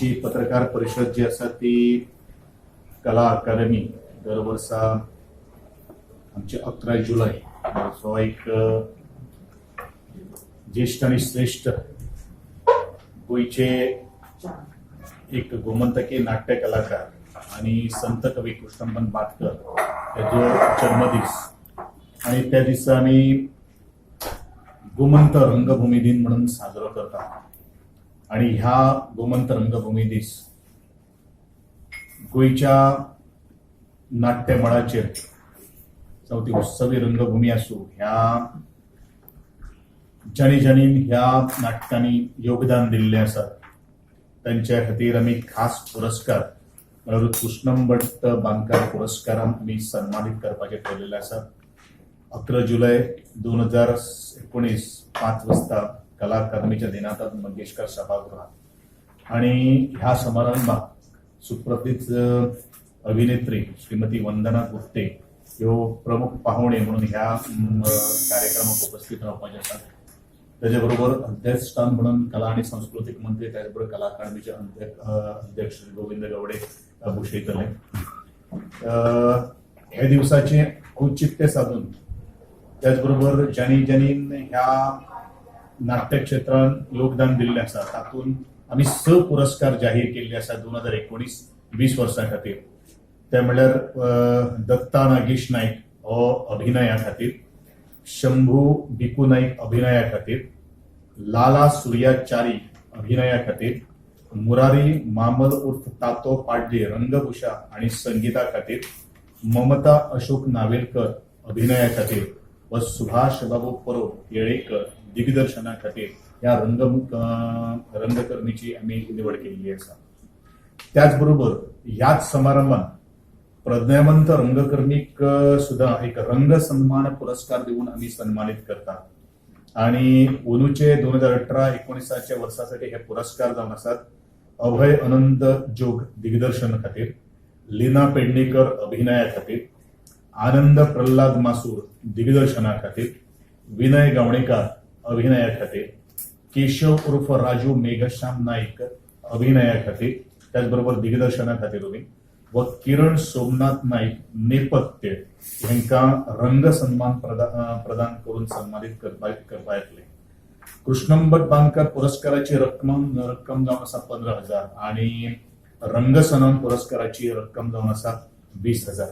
आयची पत्रकार परिशद जी आसा ती कला अकादमी दर वर्सा आमचे 11 जुलय जो एक ज्येश्ठ आनी श्रेश्ठ गोंयचे एक गोमंतकी नाट्य कलाकार आनी संत कवी कृष्णमन बांदकर हेजो जन्मदीस आनी त्या दिसा आमी गोमंत रंगभूमी दिन म्हणून साजरो करतात. आणि ह्या गोमंत रंगभूमी दीस गोंयच्या नाट्य मळाचेर जावं ती उत्सवी रंगभूमी आसूं, ह्या जांणी जांणी ह्या नाटकांनी योगदान दिल्लें आसा तांच्या खातीर आमी खास पुरस्कार म्हळ्यार कृष्णम भट बांदकार पुरस्कारान आमी सन्मानीत करपाचें ठरलेलें आसा. 11 जुलय 2019 5 वाजता कला अकादमीच्या दिनानाथ मंगेशकर सभागृहात आणि ह्या समारंभाक सुप्रसिद्ध अभिनेत्री श्रीमती वंदना गुप्ते ह्यो प्रमुख पाहुणे म्हणून ह्या कार्यक्रमाक उपस्थित रावपाचे आसात. त्याचे बरोबर अध्यक्षस्थान म्हणून कला आणि सांस्कृतिक मंत्री, त्याच बरोबर कला अकादमीचे अध्यक्ष श्री गोविंद गावडे भूषयतले. हे दिवसाचे औचित्य साधून त्याच बरोबर ज्यांनी ज्यांनी ह्या नाट्य क्षेत्रांत योगदान दिल्लें आसा तातूंत आमी 6 पुरस्कार जाहीर केल्ले आसा 2019-20 वर्सां खातीर. ते म्हणल्यार दत्ता नागेश नायक हो अभिनया खातीर, शंभू भिकू नाईक अभिनया खातीर, लाला सूर्या च्यारी अभिनया खातीर, मुरारी मामल उर्फ तातो पाडले रंगभूषा आणि संगीता खातीर, ममता अशोक नावेलकर अभिनया खातीर व सुभाष बाबू परब येळेकर दिग्दर्शना खातीर ह्या रंगकर्मीची आमी निवड केल्ली आसा. त्याच बरोबर ह्याच समारंभात प्रज्ञावंत रंगकर्मीक सुद्धा एक रंग सन्मान पुरस्कार दिवन आमी सन्मानित करतात आणि अंदूचे 2018-19 वर्सासाठी हे पुरस्कार जावन आसात अभय अनंत जोग दिग्दर्शन खातीर, लीना पेडणेकर अभिनया खातीर, आनंद प्रल्हाद मासूर दिग्दर्शना खातीर, विनय गावणेकर अभिनया खातीर, केशव उर्फ राजू मेघश्याम नाईक अभिनया खातीर, त्याचबरोबर दिग्दर्शना खातीर व किरण सोमनाथ नाईक नेपथ्य हांकां रंग सन्मान प्रदान करून सन्मानीत करपा येतले. कृष्णंभट बांदकर पुरस्काराची रक्कम रक्कम जावन आसा 15,000 आणि रंगसनम पुरस्काराची रक्कम जावन आसा 20,000.